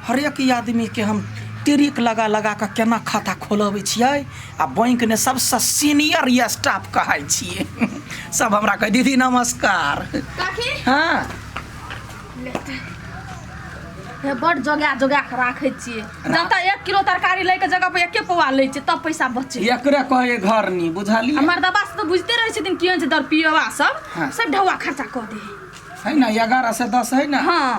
हरेक आदमीके हम ट्रिक लगा लगा कऽ केना खाता खोलबै छियै आ बैंकमे सबसँ सीनियर स्टाफ कहै छियै। सब हमरा कहै दीदी नमस्कार। काकी हँ हे बड़ जोगा जोगा के राखै छियै, जतऽ 1 किलो तरकारी लै के जगह पर एके पौआ लै छियै तब पैसा बचै। एकरे कहै घरनी, बुझलियै? हमर दबा से तऽ बुझिते रहै छथिन केहन छै दरपियवा सब। हाँ। सब ढौआ खर्चा कऽ दे है ना, 11 से 10 है ना। हाँ।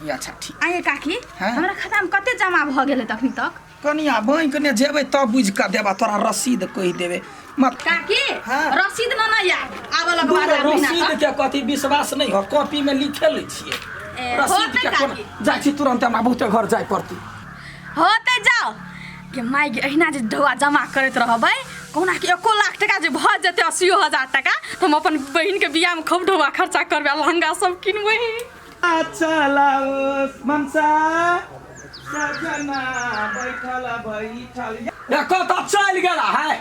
अच्छा ठीक। आइए काकी। हाँ। हमरा खाता में कते जमा भऽ गेलै तखनी तक? कनिया बैंक ने जेबै तब बुझि कऽ देबा तोरा, रसीद कहि देबै मत। काकी। हाँ। रसीद न न यार आबऽ लगवा दे महीना रसीद तक। के कथी विश्वास नहीं हो, कॉपी में लिखे लै छियै। ए, रसीद होतै के कोना काकी। जाइ छी तुरंत, हमरा बहुते घर जाय पड़तै। होतै जाओ के माय गे, अहिना जे ढौआ जमा करैत रहबै कहुना के 1 लाख टका जे भऽ जेतै, 80,000 टका, तऽ हम अपन बहिन के बियाह में खूब ढौआ खर्चा करबै आ लहंगा सब किनबै। चलाओ मनसा सजना बैठल बैठल या कतऽ चलि गेला है?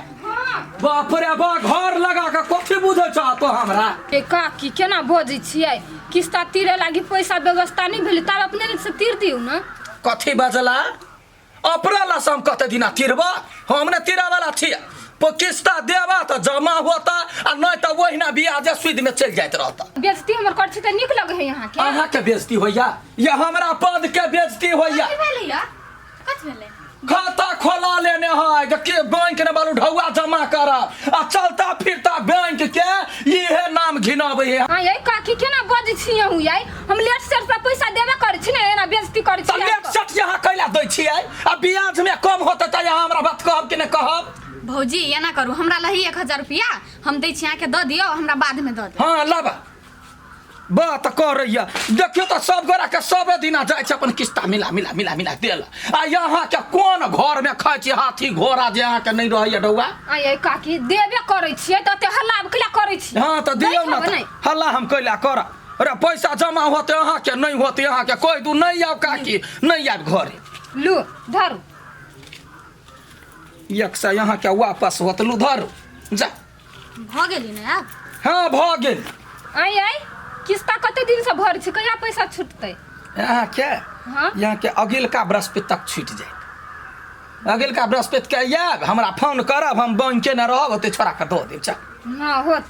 बाप रे बा, घर लगा के कथी बुझै छह तो हमरा? ए काकी, केना बजै छियै? किस्ता तीरे लागी पैसा व्यवस्था नहि भेलै, तब अपने से तीर दियौ ने। कथी बजला? अपना ला से हम कते दिना तीरबा? हम ने तीरा वाला छियै। किस्ता देबा तऽ जमा होता आ नहीं तऽ ओहिना ब्याजे सूद में चलि जाइत रहता। बेइज्जती हमर करै छी तऽ नीक लगै है अहाँके? अहाँके बेइज्जती होइया या हमरा पद के बेइज्जती होइया? कथी भेलै या, कथी भेलै? खाता खोला लेने है जे के बैंक ने बालू ढौआ जमा करब आ चलता फिरता बैंक के इहे नाम घिनाबै है। हाँ यै काकी, केना बजै छी अहूँ यै? हम लेट सेट से पैसा देबे करै छी ने, एना बेइज्जती करै तऽ छी? लेट सेट यहाँ कैला दै छियै? आ ब्याज में कम होतै तऽ यहाँ हमरा बात कहब कि नहि कहब? भौजी, एना करू, हमरा लही 1000 रुपया हम दै छी अहाँके, दऽ दियौ, हमरा बादमे दऽ देब। हाँ लाबा, बात करैया। देखियौ तऽ सब गोरा के सबे दिना जाइ छै अपन किस्ता मिला मिला मिला मिला देल आ यहाँ के कोन घर में खाइ छी हाथी घोड़ा जे अहाँ के नहीं रहैया डौआ? आ यै काकी, देबे करै छियै तऽ एते हल्ला कैला करै छी? हाँ तऽ दियौ दै ने छबै तऽ। नहि। हल्ला हम कैला करब? अरे पैसा जमा होते अहाँ के, नहीं होते अहाँ के कहि दू नहीं आब काकी, नहीं आब घरे। लू धरू। एक सौ यहाँ के वापस होत, लू धरू जा। भऽ गेली ने आब? हाँ भऽ गेल। आइ आइ किस्ता कते दिन से भरै छी, कहिया पैसा छूटतै? यहाँ के? हाँ। यहाँ के अगिलका बृहस्पति तक छूटि जायत। अगिलका बृहस्पति के आयब, हमरा फोन करब, हम बैंके ने रहब ओते छोड़ा के दऽ देब। चल। हाँ होत।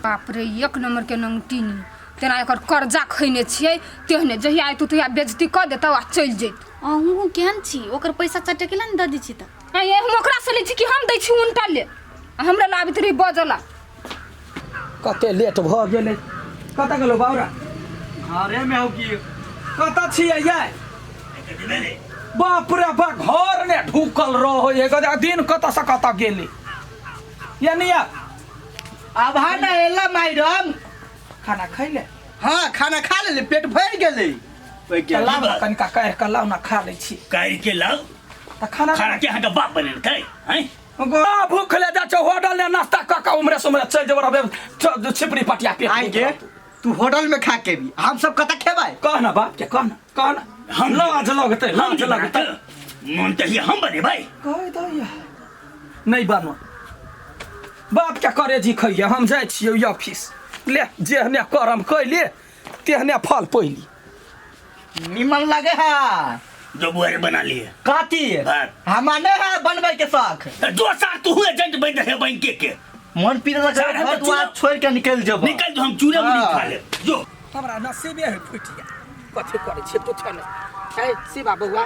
बाप रे, एक नंबर के नंगटीनी, तेना एकर कर्जा खैने छियै तेहने जहिया अयतौ तहिया बेइज्जती कऽ देतौ आ चलि जैतौ। अहूँ केहन छी, ओकर पैसा चटकेला ने दऽ दै छी तऽ। आँय यै, हम ओकरा से लै छी कि हम दै छी उनटा ले आ हमरा लाबैत रही बजला। कते लेट भऽ गेलै। कतऽ गेलौ बाबरा? घरे में हो की। कतऽ छियै यै? बाप रे बा, घर ने ढुकल रहै है गजा, दिन कतऽ से कतऽ गेलै यानी या। आभा ना एला मैडम। खाना खैले? हाँ खाना खा लेली, पेट भरि गेलै। ओहि के लाउ ना कनिका काढ़ि कऽ लाउ ना, खा लै छी। काढ़ि के लाउ? तऽ खाना खाना के अहाँके बाप बनेलकै हैं? गो भूख ले जा छौ होटल ने नाश्ता कऽ कऽ उम्हरे से उम्हरे चलि जेबो रहबे छिपरी पटिया पेट। आइ गे, तू होटल में खा के भी, हम सब कतऽ खेबै? कह ना बाप के, कह ना, कह ना। हम लाज लगतै, लाज लगतै। मन तऽ हम बनेबै। कहि दैया नहि बनो बाप के करे जी खैया। हम जाइ छियै ऑफिस ले, जेहने करम कैले तेहने फल पैली। निमन लगे है। जो बुआरे बना लिए कथी? भात। हमारे है बनबै के शौक। तऽ दोसर तू एजेंट बनि रहे बैंके के। मन पीर लगे। सर, हम घर तऽ दुआर चूड़ा- छोड़ के निकल जेबो। निकल जो, हम चूड़ा मुड़ी हाँ। खा लेब जो। हमरा नसीबे है फुटि गेल। कथी करै छियै कुछो नहि है। शिवा बौआ,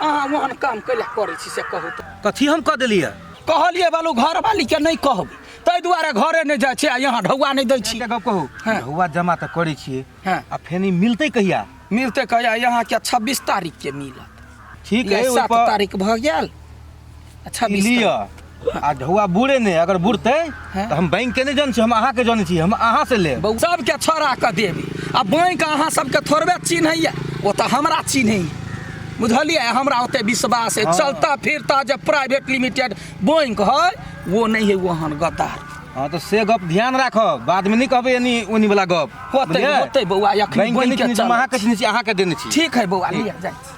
अहाँ ओहन काम कैला करै छी से कहू तऽ? कथी हम कऽ देलियै? कहलियै बालू घरवाली के नहि कहबै, ताहि दुआरे घरे नहि जाइ छै आ यहाँ ढौआ नहि दै छी। एकटा गप कहू? हाँ। ढौआ जमा तऽ करै छियै। हाँ। आ फेर ई मिलतै कहिया? मिलतै कहिया? यहाँ के 26 तारीख के मिलत। ठीक है। 7 तारीख भऽ गेल आ ई 26। लिअ आ ढौआ बुड़े नहि। अगर बुड़तै हाँ। तऽ हम बैंक के नहि जन छी, हम अहाँके जनै छी, हम अहाँ से लेब। सबके छोड़ा कऽ देबै आ बैंक अहाँ सबके थोड़बे चिन्हैया, ओ तऽ हमरा चिन्हैया, बुझलियै? हमरा ओते विश्वास है। हाँ। चलता फिरता जे प्राइवेट लिमिटेड बैंक है वो नहीं है ओहन गद्दार। हाँ तऽ से गप ध्यान राखब, बाद में नहीं कहबै एनी ओनी वाला गप। होतै। बुझलियै? होतै बौआ, एखन बैंक के बैंक नहि के चिन्है छी, हम चलै अहाँके चिन्है छी, अहाँके देने छी। ठीक है बौआ, लिअ जाइ छी।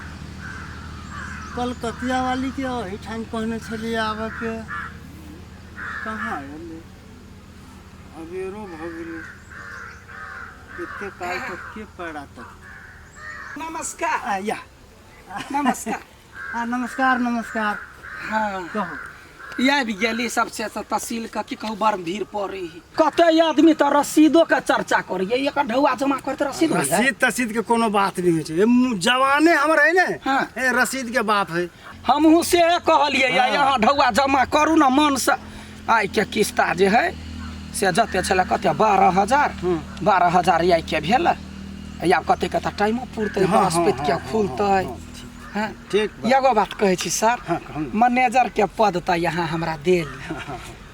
कलकतिया वाली के ओहिठाम कहने छलियै आबऽके, कहाँ एलै? अबेरो भऽ गेलै। एते काल तक के पड़ा तक। नमस्कार। या। नमस्कार। नमस्कार नमस्कार। हाँ। कहू। आबि गेली सबसे तऽ तहसील के की कहू, बड़ भीड़ पड़े है। कते आदमी तऽ रसीदो के चर्चा करिए, एकर ढौआ जमा करते रसीद होइ है। रसीद तसीद के कोनो बात नहीं होइ छै। ए, जवाने हमर है ने। हाँ। ए रसीद के बाप है। हमहूँ से कहलियै हाँ। यहाँ ढौआ जमा करू ने मन से। आइ के किस्ता जे है से जते छलै कते 12,000, 12,000 आइ के भेल। आब कते कते टाइमो पुरतै, हाँ, हाँ, बृहस्पति के हाँ, हाँ, खुलतै। हाँ, हाँ। ठीक बा। एगो बात कहै छी सर, हाँ, कहू ने। मैनेजर के पद तऽ यहाँ हमरा देल,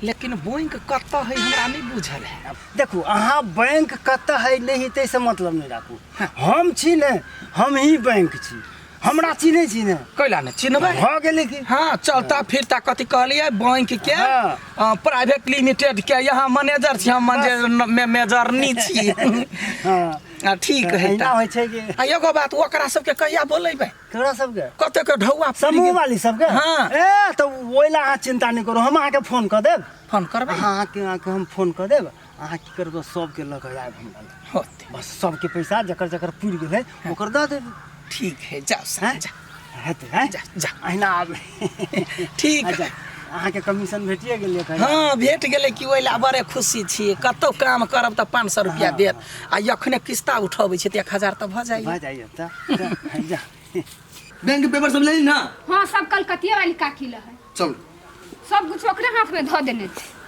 लेकिन बैंक कतऽ है हमरा नहीं बुझल है। देखू, अहाँ बैंक कतऽ है नहीं ताहिसँ मतलब नहि राखू। हम छी ने, हम ही बैंक छी। हमरा चिन्है छी ने? कैला ने चिन्हबै। भऽ गेलै कि। हाँ, चलता फिरता कथी कहलियै बैंक के? हाँ। प्राइवेट लिमिटेड के यहाँ मैनेजर छी हम, मैनेजरनी छी। हाँ। ठीक है। एहिना तऽ होइ छै कि। आ एगो बात, ओकरा सबके कहिया बोलेबै? केकरा सबके? कते के ढौआ पुरि समूह गेल। वाली सबके? हाँ। ए तऽ ओहि लए अहाँ चिंता नहि करू, हम अहाँके फोन कऽ देब। फोन करबै? अहाँके हम फोन कऽ देब। अहाँ की करबै, सबके लऽ कऽ आयब हमरा लग। होतै। बस सबके पैसा जकर जकर पुरि गेलै ओकर दऽ देबै। ठीक है, जाओ सर। हैं? जा। हेतै हैं? जा जा। अहिना आब। ठीक। अच्छा, अहाँके कमीशन भेटिए गेलै एखन? हाँ, भेट गेलै कि। ओहि लए बड़े खुशी छियै। कतौ काम करब तऽ 500 रुपया देत, आ अखने किस्ता उठबै छियै तऽ 1000 तऽ भऽ जाइए। भऽ जाइए तऽ जा। बैंक के पेपर सब ले ली ना? हाँ, सब कलकतिया वाली काकी ल है। चल। सब कुछ ओकरे हाथ में धऽ देने छै।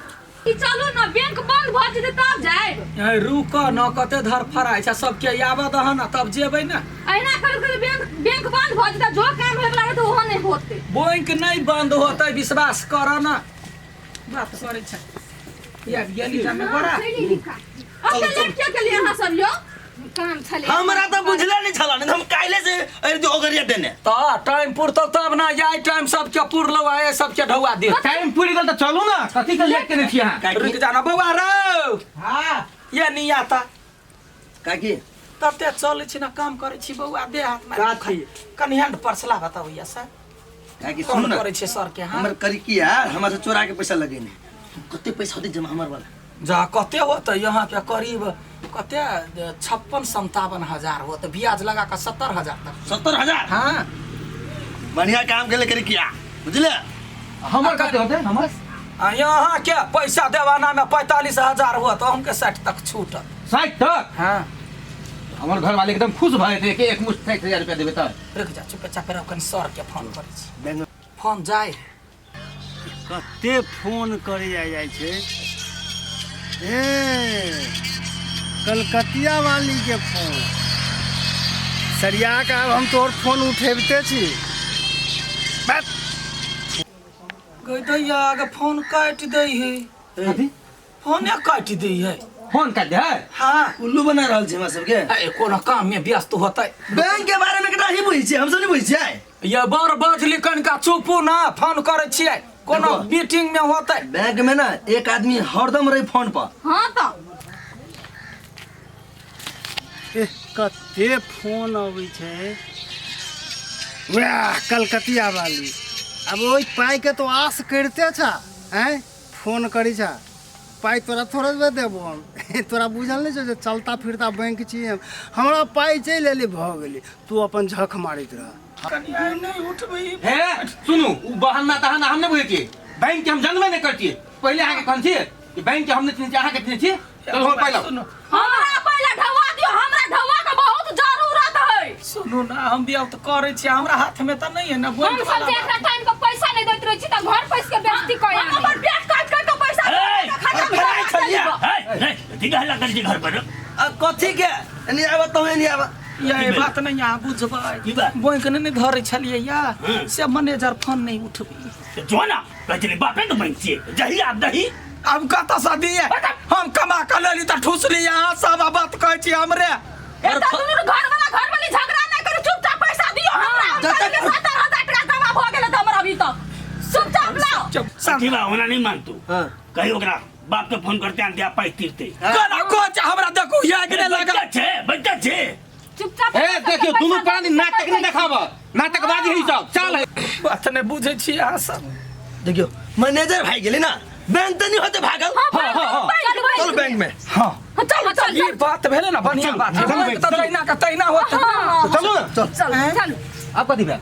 ई चलू ने, बैंक बंद भऽ जेतै तब जायब। ए, रुक न, कते धरफड़ाइ छै। सबके आबऽ दह न, तब जेबै ने। अहिना करू करू बैंक बैंक बंद भऽ जेतै, जो काम होय वाला रहतै ओहो नहि होतै। बैंक नहि बंद होतै, विश्वास कर न। बात करै छै। आबि गेली जामे गोरा। चलि एली काकी। अते लेट किया केलियै अहाँ सब यौ? काम छलै। हमरा तऽ बुझले नहि छल, नहीं तऽ हम काल्हि से अरे जो ओगरिया देने। तऽ टाइम पुरतौ तब ने। आइ टाइम सबके पुरलौ, आइ सबके ढौआ दे। टाइम पुरि गेल तऽ चलू ने, कथी के लेट केने छी अहाँ? रुकि जा ना बौआ रौ। हाँ। ये नहीं आता। काकी। तते चलै छी ना, काम करै छी बौआ, देह हाथ मारि। काकी। कनि हैंड पर्सला बताउ या सर। काकी। फोन सुनू ने। करै छियै सर के। हाँ। हमर करिकिया हमरा से चोरा के पैसा लगेने, कते पैसा होतै जमा हमर वाला? जा, कते होतै? यहाँ के करीब कते 56-57 हजार होतै, ब्याज लगा कऽ 70,000 तक। 70,000? हाँ। बढ़िया काम केले करिकिया, बुझले? हमर कते होतै हमर? आ यहाँ के पैसा देवाना में 45,000 होत, हमके 60 तक छूटत। 60 तक? हाँ। हमर घर वाले एकदम खुश भऽ जेतै कि एक मुश्त 60,000 रुपया देबै तऽ। रुक जा, चुपे चापे रहो, कनि सर के फोन करै छी। बैंक फोन जाय। कते फोन करे जाइ जाइ छै। ए कलकतिया वाली के फोन सरिया के आब हम तोहर फोन उठेबते छी। बस। गई दैया आगे फोन काटि दै है। कथी? फोने काटि दै है। फोन काटि दे है? हाँ। उल्लू बना रहल छै हमरा सबके। ए, कोनो काम में व्यस्त होतै। बैंक के बारे में कटा ही बुझै छियै, हम सब नहीं बुझै छियै। ये बड़ बजली, कनिका चुपू ना, फोन करै छियै, कोनो देखो। मीटिंग में होतै। बैंक में ना एक आदमी हरदम रही फोन पर। हाँ तऽ। एह, कते फोन अबै छै। वएह कलकतिया वाली, आब ओहि पाइके तो आस करिते छा। आँय, फोन करै छा? पाइ तोरा थोड़े देबो हम। तोरा बुझल नहि छौ जे चलता फिरता बैंक छी हम। हमरा पाइ चलि एली, भऽ गेली, तू अपन झख मारैत रह। कनि आइ नहि उठबै। हे सुनू, उ बहाना तहाना हम नहि बुझै छियै। बैंक के हम जानबे नहि करै छियै। पहिले अहाँके कहने छियै कि बैंक के हम नहि चिन्है छियै, अहाँके चिन्है छियै। चलू हम पहिले। सुनू। हमरा पहिले ढौआ दियौ, हमरा ढौआ के बहुत जरूरत है। सुनू ना, हम बियाह तऽ करै छियै, हमरा हाथ में तऽ नहीं है ना हम बैंक सब वाला। जे एकरा टाइम पर पैसा नहीं दैत रहै छी तऽ घर पैस के बेइज्जती कऽ हम अपन पेट काटि काटि के पैसा ए, खतम फराइ छलियै। हे, नहीं, कथी के हल्ला करै छी घर पर? आ कथी के? एनी आबऽ तू, एनी आबऽ। ये बात नहीं अहाँ बुझबै। की बात? बैंक ने नहीं धरै छलियै या से मैनेजर फोन नहीं उठबै। तऽ जो ना, कहै छलै बापे के बैंक छियै, जही आब दही। अब कतऽ से दिए? हम कमा कऽ लेली तऽ ठुसली, अहाँ सब आ बात कहै छी हमरे। एतऽ दुनू घर वाला घर वाली झगड़ा नहि करू, चुपचाप पैसा दियौ हमरा। हम जतऽ- कहलियै 70,000 टका जमा भऽ गेलै तऽ हमर अभी तक चुपचाप लाओ। चुप। कथी बा, ओना नहीं मानतू। हाँ। कही ओकरा बाप के फोन करते आनते आ पाइ तीरते। केना कोच हमरा देखू या कि नहि लगा। बच्चा छै, बच्चा छै। चुपचाप। हे देखियौ, दुनू प्राणी नाटक नहि देखाब, नाटकबाजी है ई सब चल है। बात नहि बुझै छी अहाँ सब। देखियौ, मैनेजर भाई गेलै ना, बैंक तऽ नहीं होते भागल। हाँ, हाँ, हाँ, हाँ। चलू चल बैंक में। हाँ। चलू चलू। चल ई बात भेलै ने बढ़िया बात चल, बैंक तऽ चल। जहिना के तहिना होत तो चलू ना चल चल चल अब कथी भेल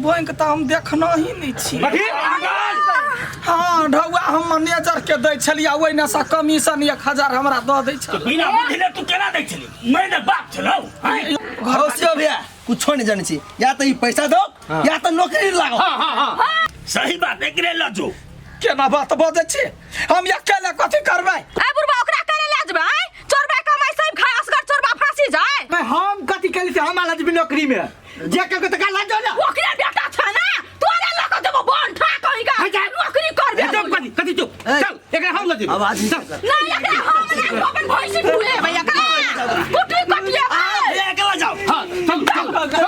बैंक तऽ हम देखना ही नहि छी कथी हाँ ढौआ हम मैनेजर के दै छलियै ओहिने से कमीशन 1000 हमरा दऽ दै छल बिना बुझले तू केना दै छली मैं ने बाप छलौ हैं? हौसियो भैया कुछो नहीं जाने छी या तो ई पैसा दो या तो नौकरी लागो हाँ हाँ हाँ सही बात एकरे ल जो केना बात बजै छी हम अकेले कथी करबै ए बुढ़बा ओकरा करे ले जेबै आँय? चोरबा कमाई सब खाय असगर चोरबा फांसी जाय मैं हम कथी कैली से हम आला नौकरी में जे के तो गाला जो ना ओकरे बेटा छ ना तोरे लऽ कऽ देबो बन ठा कहीं का नौकरी करबे चुप कथी कथी चुप चल एकरा हम ल जेबै आवाज नहीं कर। नहीं एकरा हम नहीं अपन भैंसी फूले एकरा कुटी कटिए भैया अकेला जाओ हां चल चल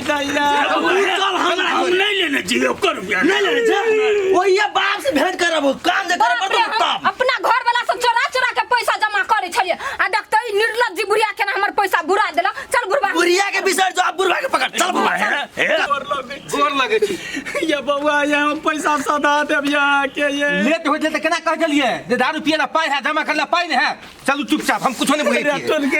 चल चल हमरा हम नहीं लेने चाहिए ओकर रुपया नहीं लेने छे ओहिया बाप से भेंट करब काम जे करे बाप रे, पड़तो हम तब अपना घर वाला सब चोरा चोरा के पैसा जमा करे छलिए आ देखते ई निर्लज्ज बुढ़िया केना हमर पैसा बुरा देलक चल बुढ़बा बुढ़िया के बिसर जो आप बुढ़वा के पकड़ चल बुढ़वा चल। हे गोर लगे छी ये बौआ ये हम पैसा सदा देब यहाँ के ये लेट हो गेल त केना कह देलियै जे दारू पिए ला पाइ है जमा करला पाइ नहीं है चलू चुपचाप हम कुछो नहीं बुझै छियै टोल के